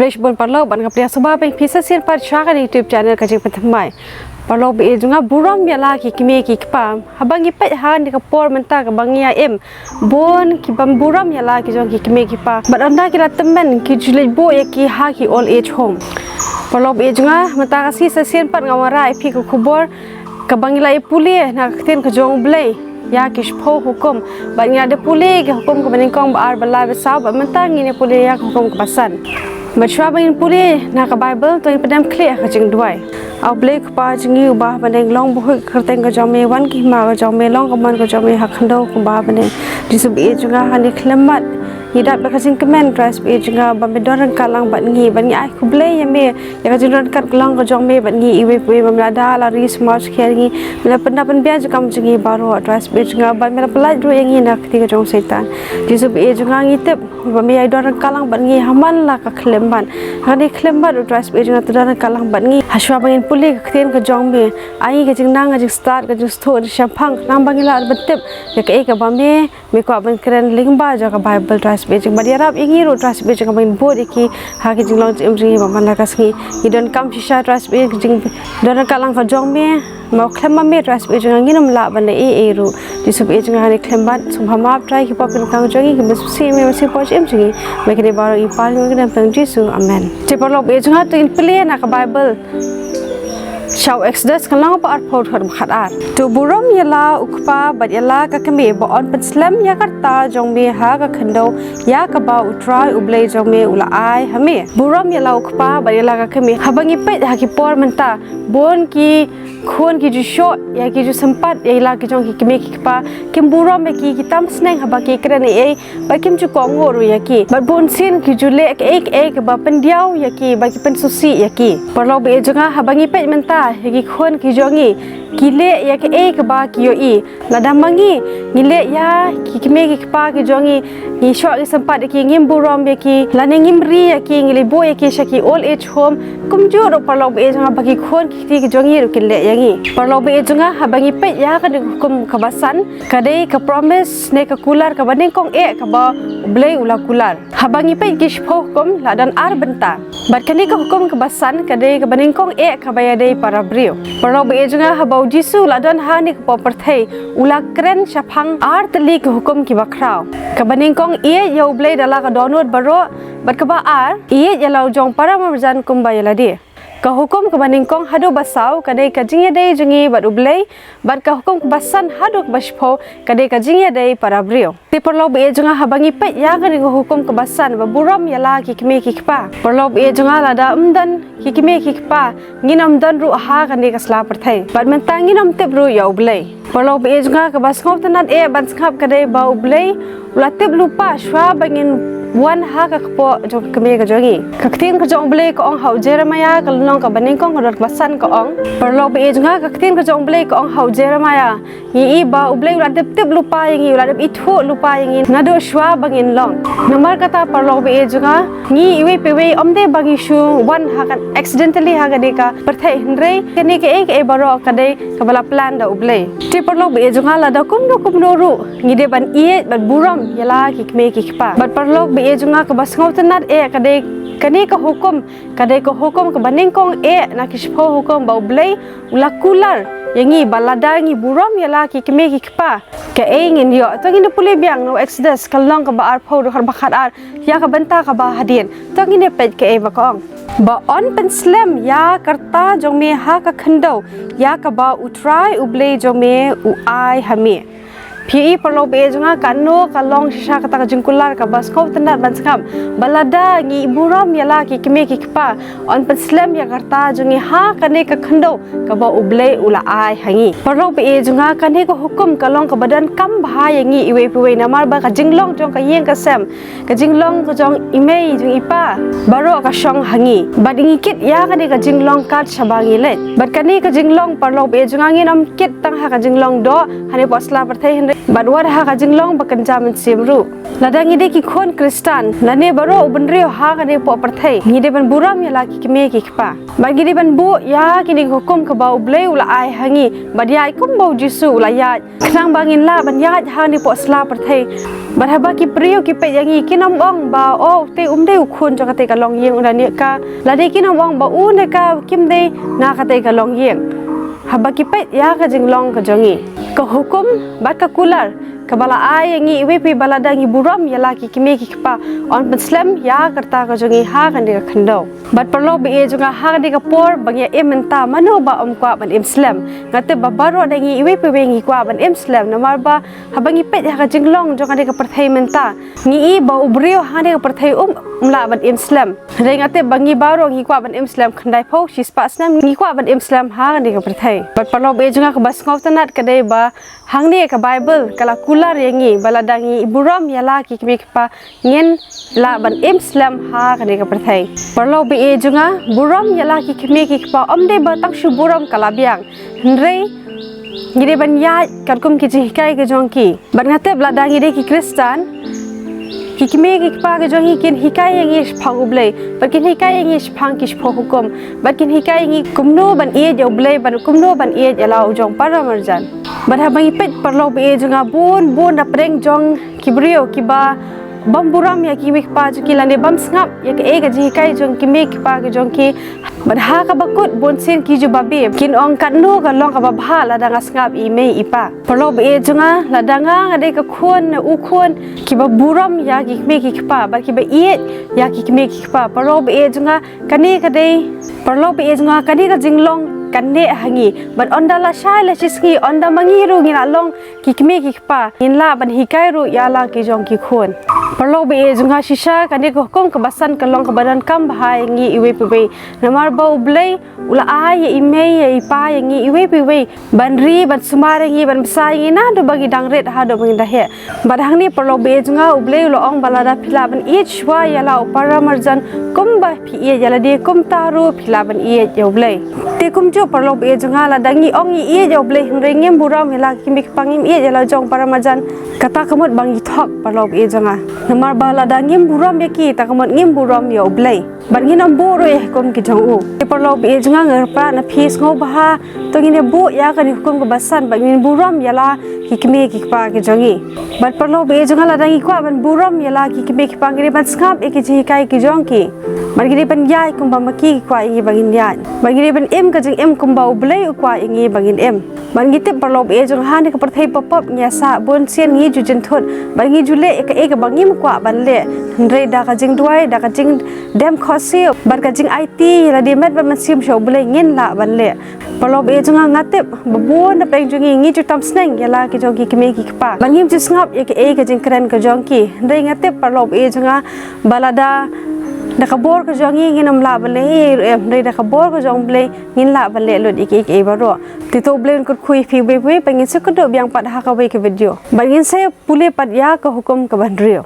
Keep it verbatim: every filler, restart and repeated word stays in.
Khublei shibun paralok, bad nga pdiang sngewbha ïa phi sa shisien pat sha kane ka YouTube channel Ka Jingpynthymmai. Paralok ba ïeit jong nga, burom ïa la ki kmie ki kpa. Haba ngi peit ha kane ka por mynta kaba ngi ïa im, bun ki bym burom ïa la ki jong ki kmie ki kpa. Bad ynda ki la tymmen ki ju leit buh ïa ki ha ki old age home. Paralok ba ïeit jong nga, mynta ka sngi sa shisien pat nga wanrah ïa phi ka khubor kaba ngi la ïa pule na ka ktien ka jong U Blei ïa ki shiphew hukum. Bad ngi la dep pule ïa ka hukum kaba nyngkong, ba ar, ba lai, ba saw, bad mynta ngin ïa pule ïa ka hukum kaba san. Bad shuwa ba ngin pule na ka Baibl, to ngin pyndem khlieh ha ka jingduwai. A Blei Kpa jong ngi uba ha bneng, long buhit ka kyrteng ka jong me, wan ka hima ka jong me, long ka mon ka jong me ha khyndew kumba ha bneng. Jisu ba ïeit jong nga, ha kane ka khyllipmat ngi dap da ka jingkmen, Trai Jisu ba ïeit jong nga, ba me don ryngkat lang bad ngi, bad ngi ai khublei ïa me ïa ka jingdon ryngkat ka long ka jong me bad ngi iwei pa iwei, ba me la da la ri sumar shkor ïa ngi, me la pynda pynbiang jingkam jong ngi baroh, Trai Jisu ba ïeit jong nga, ba me la pyllait ruh ïa ngi na ka kti ka jong u Soitan. Jisu ba ïeit jong nga, ngi tip ba me ïai don ryngkat lang bad ngi ha man la ka khyllipmat. Ha kane ka khyllipmat ruh, Trai Jisu ba ïeit jong nga, to don ryngkat lang bad ngi. Ha shuwa ba ngin pule ka ktien ka jong me, ai ngi ka jingnang, ka jingstad, ka jingstad, ka jingshemphang, khnang ba ngin lah ban tip ïa kaei kaba me me kwah ban kren lyngba jong ka Baibl, Trai Jisu ba ïeit jong nga, bad ïarap ïa ngi ruh, Trai Jisu ba ïeit jong nga, ba ngin bud ïa ki ha ki jinglong jingim jong ngi ba man la ka sngi. Ngi donkam shisha, Trai Jisu ba ïeit jong nga, ka jingdon ryngkat lang ka jong me. Mo khlem ma me, Trai Jisu ba ïeit jong nga, ngin ym lah ban leh ei ei ruh. Jisu ba ïeit jong nga, ha kane ka khyllipmat sngewbha map, Trai, ki pop ki kyrteng jong ngi, ki ba sngewsih me, ba sngewsih pop shim jong ngi. Me kane baroh ngi pan, ngi kren tang Jisu. Amen. Te paralok ba ïeit jong nga, to ngin pule na ka Baibl. Sha u Exodus ka lynnong ba arphew, dkhot ba khatar. To burom ïa la u kpa bad ïa la ka kmie, ba yn pynslem ïa ka rta jong me ha ka khyndew ïa kaba U Trai U Blei jong me u la ai ha me. Burom ïa la u kpa bad ïa la ka kmie. Haba ngi peit ha ki por mynta, bun ki khun ki ju shoh ïa ki, ju sympat ïa la ki jong ki kmie ki kpa, kim burom ïa ki, ki tam sneng haba ki kren ei ei, bad kim ju kohnguh ruh ïa ki. Bad bunsien ki ju leh kaei kaei kaba pyndiaw ïa ki, ba ki pynsngewsih ïa ki. Paralok ba ïeit jong nga, haba ngi peit mynta ïa ki khun ki jong ngi, ki leh ïa kaei kaba ki ïohi. Lada ma ngi ngi leh ïa ki kmie ki kpa ki jong ngi, ngi shoh, ngi sympat ïa ki, ngim burom ïa ki, lane ngim ri ïa ki, ngi leit buh ïa ki sha ki old age home, kumjuh ruh paralok ba ïeit jong nga, ba ki khun ki kti ki jong ngi ruh kin leh ïa ngi. Paralok ba ïeit jong nga, haba ngi peit ïa kane ka hukum kaba san, ka dei ka promise ne ka kular kaba nyngkong eh kaba U Blei u la kular. Haba ngi peit ki shiphew hukum, la don ar bynta. Bad kane ka hukum kaba san ka dei kaba nyngkong eh kaba ïadei para briew. Paralok ba ïeit jong nga, haba U Jisu u la don ha kane ka pyrthei, u la kren shaphang ar tylli ki hukum kiba khraw. Kaba nyngkong, ïeit ïa U Blei da la ka dohnud baroh, bad kaba ar, ïeit ïa la u jong para marjan kumba ïa lade. Ka hukum kaba nyngkong haduh ba saw ka dei ka jingïadei jong ngi bad U Blei, bad ka hukum kaba san haduh kaba shiphew ka dei ka jingïadei para briew. Te paralok ba ïeit jong nga, haba ngi peit ïa kane ka hukum kaba san, ba burom ïa la ki kmie ki kpa, paralok ba ïeit jong nga, lada ym don ki kmie ki kpa, ngin ym don ruh ha kane ka sla pyrthei, bad mynta ngin ym tip ruh ïa U Blei. Paralok ba ïeit jong nga, kaba sngewtynnat eh ban sngap ka dei ba U Blei u la tip lypa shuwa ba ngin wan ha ka kpoh jong ka kmie ka jong ngi. Ka ktien ka jong U Blei ka ong ha u Jeremiah ka lynnong kaba nyngkong ka dkhot kaba san ka ong. Paralok ba ïeit jong nga, ka ktien ka jong U Blei ka ong ha u Jeremiah, ngi i ba U Blei u la dep tip lypa ïa ngi, u la dep ithuh lypa ïa ngi naduh shuwa ba ngin long. Namar kata paralok ba ïeit jong nga, ngi iwei pa iwei ym dei ba ngi shu wan ha ka accidentally ha kane ka pyrthei, hynrei kane kaei kaei baroh ka dei kaba la plan da U Blei. Te paralok ba ïeit jong nga, lada kumno kumno ruh ngi dei ban ïeit bad burom ïa la ki kmie ki kpa. Bad paralok ba ïeit jong nga, kaba sngewtynnat eh ka dei kane ka hukum ka dei ka hukum kaba nyngkong eh na ki shiphew hukum ba U Blei u la kular ïa ngi, ba lada ngi burom ïa la ki kmie ki kpa, kaei ngin ïoh. To ngin ïa pule biang na u Exodus ka lynnong kaba arphew, dkhot ba khatar, ïa ka bynta kaba hadien. To ngin ïa peit kaei ba ka ong. Ba yn pynslem ïa ka rta jong me ha ka khyndew ïa kaba U Trai U Blei jong me u ai ha me. Phi i paralok ba ïeit jong nga, kano ka long shisha kata ka jingkular kaba sngewtynnat ban sngap, ba lada ngi burom ïa la ki kmie ki kpa, yn pynslem ïa ka rta jong ngi ha kane ka khyndew kaba U Blei u la ai ha ngi. Paralok ba ïeit jong nga, kane ka hukum ka long kaba donkam bha ïa ngi iwei pa iwei, namar ba ka jinglong jong ka ïing ka sem, ka jinglong ka jong i mei jong i pa, baroh ka shong ha ngi. Bad ngi kit ïa kane ka jinglong kat shaba ngi leit. Bad kane ka jinglong, paralok ba ïeit jong nga, ngin ym kit tang ha ka jinglong doh hane hapoh sla pyrthei, hynrei bad wat ha ka jinglong ba kynja mynsiem ruh. Lada ngi dei ki khun Khristan, lane baroh u bynriew ha kane ka pyrthei, ngi dei ban burom ïa la ki kmie ki kpa. Bad ngi dei ban buh ïa kine ki hukum kaba U Blei u la ai ha ngi, bad ïaid kumba U Jisu u la ïaid. Khnang ba ngin lah ban ïaid ha kane ka sla pyrthei. Bad haba ki briew ki peit ïa ngi, kin ym ong ba, "Oh, te um dei u khun jong kata ka longïing, u da nieh ka." Lane kin ym ong ba, "U ne ka kim dei na kata ka longïing." Haba ki peit ïa ka jinglong ka jong ngi, ka hukum bad ka kular kaba la ai ïa ngi iwei pa iwei ba lada ngi burom ïa la ki kmie ki kpa, yn pynslem ïa ka rta ka jong ngi ha kane ka khyndew. Bad paralok ba ïeit jong nga, ha kane ka por ba ngi im mynta, mano ba ym kwah ban im slem? Nga tip ba baroh na ngi iwei pa iwei ngi kwah ban im slem, namar ba haba ngi peit ha ka jinglong jong kane ka pyrthei mynta, ngi i ba u briew ha kane ka pyrthei um, um lah ban im slem. Hynrei nga tip ba ngi baroh ngi kwah ban im slem, khyndai phew shispah snem ngi kwah ban im slem ha kane ka pyrthei. Bad paralok ba ïeit jong nga, kaba sngewtynnat ka dei ba hangne ka Baibl ka la kular ïa ngi ba lada ngi burom ïa la ki kmie ki kpa, ngin lah ban im slem ha kane ka pyrthei. Paralok ba ïeit jong nga, burom ïa la ki kmie ki kpa ym dei ba tang shu burom ka la biang, hynrei ngi dei ban ïaid katkum ki jinghikai ka jong ki. Bad nga tip lada ngi dei ki Khristan, ki kmie ki kpa ka jong ngi kin hikai ïa ngi shaphang U Blei, bad kin hikai ïa ngi shaphang ki shiphew hukum, bad kin hikai ïa ngi kumno ban ïeit ïa U Blei, bad kumno ban ïeit ïa la u jong para marjan. Bad haba ngi peit, paralok ba ïeit jong nga, bun bun na pdeng jong ki briew kiba bym burom ïa ki kmie ki kpa jong ki, lane bym sngap ïa kaei ka jinghikai jong ki kmie ki kpa ka jong ki. Bad ha kaba kut, bun sien ki ju babe, kin ong, "Katno ka long kaba bha lada nga sngap ïa i mei i pa." Paralok ba ïeit jong nga, lada nga, nga dei ka khun ne u khun kiba burom ïa ki kmie ki kpa bad kiba ïeit ïa ki kmie ki kpa, paralok ba ïeit jong nga, kane ka dei, paralok ba ïeit jong nga, kane ka jinglong kan neh ha ngi. Bad ynda la shai la shisngi, ynda ma ngi ruh ngi la long ki kmie ki kpa, ngin lah ban hikai ruh ïa la ki jong ki khun. Paralok ba ïeit jong nga, shisha kane ka hukum kaba san ka long kaba donkam bha ïa ngi iwei pa iwei, namar ba U Blei u la ai ïa i mei ïa i pa ïa ngi iwei pa iwei ban ri, ban sumar ïa ngi, ban bsa ïa ngi naduh ba ngi dang rit haduh ba ngi da heh. Bad hangne, paralok ba ïeit jong nga, U Blei u la ong ba lada phi lah ban ïeit shuwa ïa la u para marjan kumba phi ïeit ïa lade, kumta ruh phi lah ban ïeit ïa U Blei. Te kumjuh, paralok ba ïeit jong nga, lada ngi ong ngi ïeit ïa U Blei hynrei ngim burom ïa la ki kmie ki kpa, ngim ïeit ïa la jong para marjan, kata ka mut ba ngi thok, paralok ba ïeit jong nga. Namar ba lada ngim burom ïa ki, ta ka mut ngim burom ïa U Blei. Bad ngin ym buh ruh ïa hukum ki jong u. Te paralok ba ïeit jong nga, nga kyrpad na phi sngewbha, to ngin ïa buh ïa kane ka hukum kaba san, bad ngin burom ïa la ki kmie ki kpa ki jong ngi. Bad paralok ba ïeit jong nga, lada ngi kwah ban burom ïa la ki kmie ki kpa, ngi dei ban sngap ïa ki jinghikai ki jong ki. Bad ngi dei ban ïaid kumba ma ki ki kwah ïa ngi ba ngin ïaid. Bad ngi dei ban im ka jingim kumba U Blei u kwah ïa ngi ba ngin im. Bad ngi tip, paralok ba ïeit jong nga, ha kane ka pyrthei ba pop ngi ïa sah, bun sien ngi ju jynthut bad ngi ju leh ïa kaei kaba ngim kwah ban leh. Hynrei da ka jingduwai, da ka jingdem khohsiew bad ka jingaiti ïa lade met bad mynsiem sha U Blei, ngin lah ban leh. Paralok ba ïeit jong nga, nga tip ba bun na pdeng jong ngi, ngi ju tam sneng ïa la ki jong ki kmie ki kpa bad ngim ju sngap ïa kaei ka jingkren ka jong ki. Hynrei nga tip, paralok ba ïeit jong nga, ba lada da ka bor ka jong ngi ngin ym lah ban leh ei ei ruh em, hynrei da ka bor ka jong U Blei ngin lah ban leh lut ïa kiei kiei baroh. Te to U Blei un kyrkhu ïa phi uwei pa uwei, bad ngin sa ïakynduh biang pat ha kawei ka video. Bad ngin sa ïa pule pat ïa ka hukum kaba hynriew.